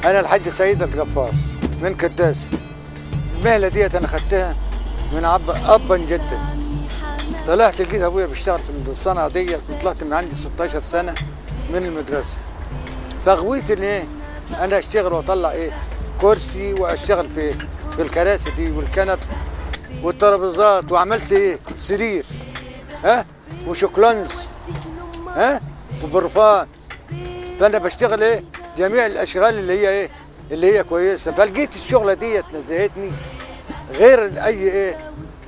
أنا الحاج سيد القفاص من كداسة. المهلة ديت أنا خدتها من أبا جدا. طلعت لقيت أبويا بيشتغل في الصنعة ديت، وطلعت من عندي 16 سنة من المدرسة. فغويت إن إيه أنا أشتغل وأطلع إيه كرسي، وأشتغل في الكراسي دي والكنب والترابيزات، وعملت إيه سرير ها وشوكلانس ها وبرفان. فأنا بشتغل إيه جميع الأشغال اللي هي إيه اللي هي كويسة. فلقيت الشغلة ديت نزهتني غير أي إيه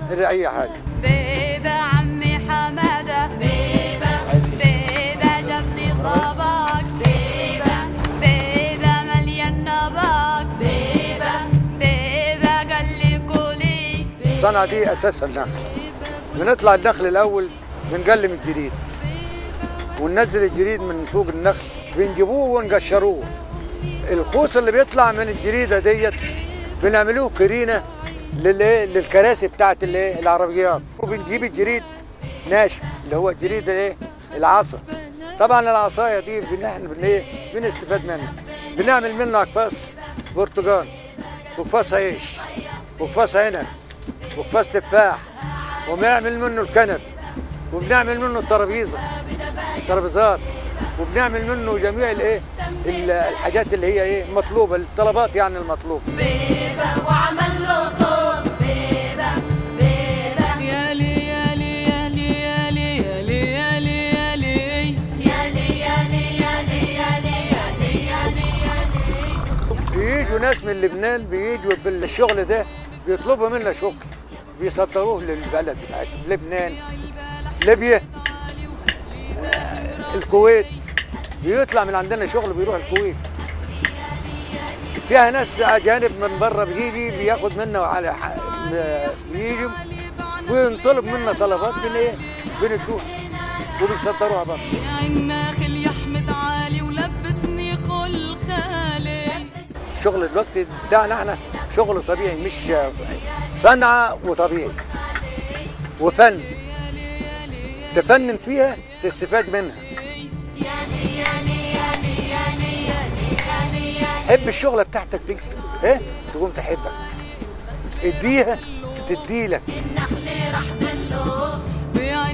غير أي حاجة. بيبة عمي حمادة، بيبة بيبة جاب لي طبق، بيبة بيبة مليان نبق، بيبة بيبة قال لي كلي. الصنعة دي أساسها النخل. بنطلع النخل الأول بنقلم الجريد وننزل الجريد من فوق النخل، بنجيبوه ونقشروه. الخوص اللي بيطلع من الجريدة ديت بنعملوه كرينه للكراسي بتاعت الايه العربيات. وبنجيب الجريد ناشف اللي هو جريد الايه العصا. طبعا العصاية دي بنستفاد منها، بنعمل منها اقفاص برتقال وقفاص عيش وقفاص عنب وقفاص تفاح، وبنعمل منه الكنب، وبنعمل منه الترابيزة الترابيزات، وبنعمل منه جميع الايه الحاجات اللي هي ايه مطلوبه، الطلبات يعني المطلوبة. بيبه وعمل له طوق، بيبه بيبه يالي يالي يالي يالي يالي يالي يالي يالي يالي يالي يالي يالي يالي. بيجوا ناس من لبنان، بيجوا في الشغل ده بيطلبوا منا شغل، بيصدروه للبلد بتاعتهم، لبنان، ليبيا، الكويت. بيطلع من عندنا شغل بيروح الكويت. فيها ناس اجانب من بره بيجي بياخد منا على بيجي وينطلب منا طلبات بن ايه بندوها وبيصدروها بره. الناخل يا احمد عالي ولبسني خل خالي. شغل الوقت بتاعنا احنا شغل طبيعي، مش صنعه، وطبيعي وفن، تفنن فيها تستفاد منها. حب الشغلة بتاعتك دي ايه تقوم تحبك، اديها تديلك. النخل راح دله بيع.